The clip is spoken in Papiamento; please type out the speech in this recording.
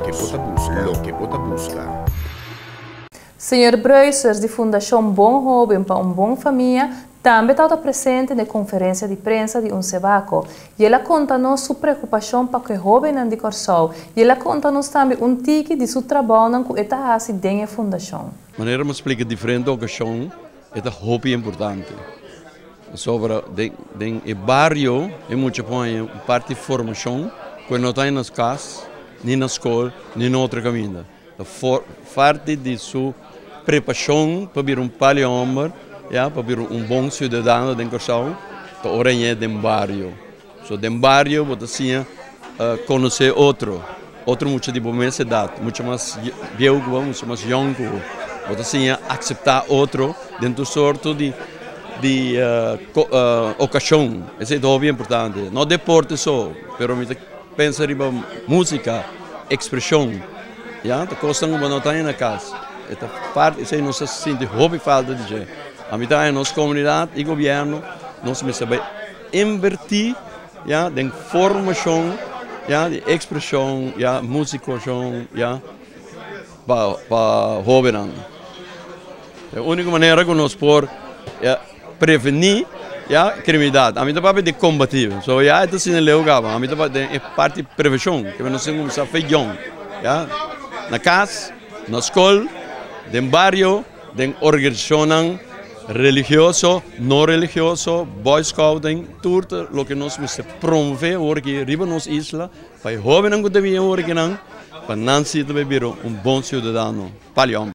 Loke bo ta buska. Loke bo ta buska. Señor Bruisers di Fundashon Bon Hoben pa un Bon Famia tambe tabata presente na e konferensia di prensa di Unsebako i el a konta nos su preokupashon pa ku e hobennan di Kòrsou i el a konta nos tambe un tiki di su trabounan ku e ta hasi den e fundashon. Manera mi a splika diferente okashon e ta hopi importante pasobra den e bario e mucha por haña un parti formashon ku e no ta haña na kas ni na skol ni na otro kaminda. Ta parti di su prepashon pa bira un pali hòmber, ya, pa bira un bon siudadano den Kòrsou, ta ora ñe den bario. So den bario bo ta siña konosé otro, otro mucha di bo mes edat, mucha mas bieu ku bo, mucha mas yòn ku bo. Bo ta siña akseptá otro den tur sorto di di okashon. Esei ta hopi importante. No deporte so, pero mi ta pensa riba músika, ekspreshon, ya, ta kosnan ku bo no ta haña na kas. E ta parti, esei nos ta sinti hopi falta di dje. A mi ta haña nos komunidat i gobièrnu nos mester bai invertí, ya, den formashon, ya, di ekspreshon, ya, musikashon, ya, pa pa hóbennan. E úniko manera ku nos por, ya. Prevení ya kriminalidat. Ami ta papia di kombatí. So ya e ta asina leu kaba. Ami ta papia den e parti prevenshon. Ke nos tin kuminsá fe yòn. Ya. Na kas, na skol, den bario, den organisashonnan religioso, no religioso, boy scouting, tur ta loke nos mester promové awor aki riba nos isla pa e hóbennan ku ta bini awor akinan pa nan si ta bai bira un bon siudadano. Palion.